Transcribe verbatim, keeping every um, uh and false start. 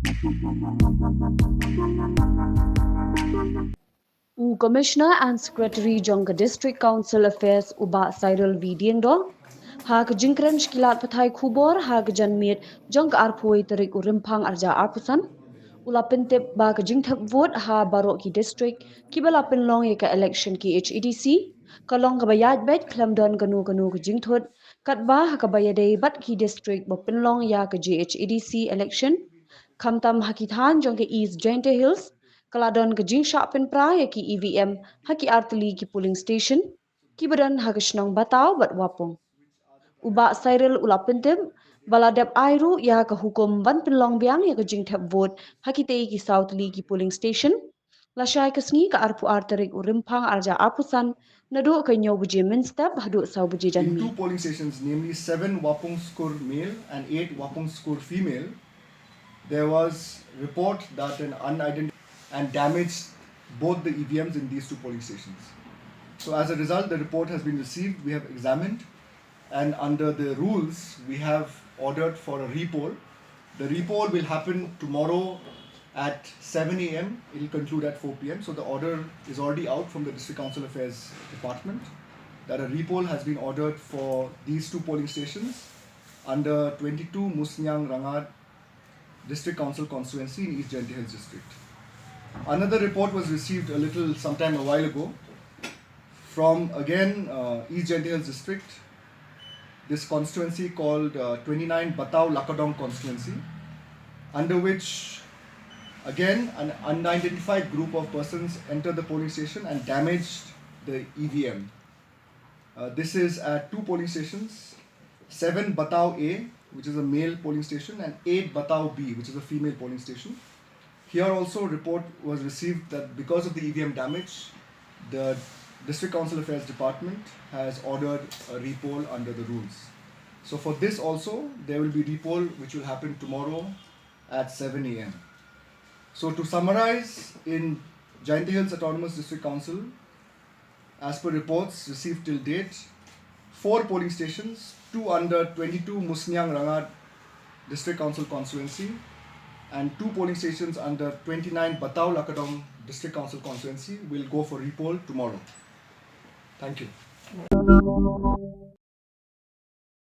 U Commissioner and Secretary jong ka District Council Affairs u Bah Cyril V Diengdoh ha ka jingkren sha ki lad pathai khubor ha ka janmiet jong ka arphew tarik u Rymphang arja arphew san, u la pyntip ba ka jingthep vote ha baroh ki district kiba la pynlong ïa ka election K H A D C ka long kaba ïaid beit khlem don kano kano ka jingthut, katba ha kaba ïadei bad ki district ba pynlong ïa ka J H A D C election, khamtam ha ki thaiñ jong ka East Jaintia Hills, ka la don ka jingshah pynpra ïa ki E V M ha ki artylli ki polling station kiba don ha ka shnong Bataw bad Wapung. U Bah Cyril u la pyntip ba la dep ai ruh ïa ka hukum ban pynlong biang ïa ka jingthep vote ha kitei ki saw tylli ki polling station lashai ka sngi ka arphew ar tarik u Rymphang arja arphew san, naduh ka hynñiew baje mynstep haduh saw baje janmiet. In two polling stations, namely seven Wapung Skur male and eight Wapung Skur female, there was report that an unidentified and damaged both the E V Ms in these two polling stations. So as a result, the report has been received. We have examined, and under the rules, we have ordered for a repoll. The repoll will happen tomorrow at seven a m. It will conclude at four p m. So the order is already out from the District Council Affairs Department that a repoll has been ordered for these two polling stations under twenty-two Musniang Rangad District Council constituency in East Jaintia Hills District. Another report was received a little sometime a while ago from, again, uh, East Jaintia Hills District, this constituency called, uh, twenty-nine Bataw Lakadong constituency, under which, again, an unidentified group of persons entered the polling station and damaged the E V M. Uh, this is at two polling stations, seven Bataw A, which is a male polling station, and eight Bataw B, which is a female polling station. Here also, report was received that because of the E V M damage, the District Council Affairs Department has ordered a repoll under the rules. So for this also, there will be repoll which will happen tomorrow at seven a m. So to summarize, in Jaintia Hills Autonomous District Council, as per reports received till date, four polling stations, two under twenty-two Musniang Rangad District Council constituency and two polling stations under twenty-nine Bataw Lakadong District Council constituency, will go for repoll tomorrow. Thank you.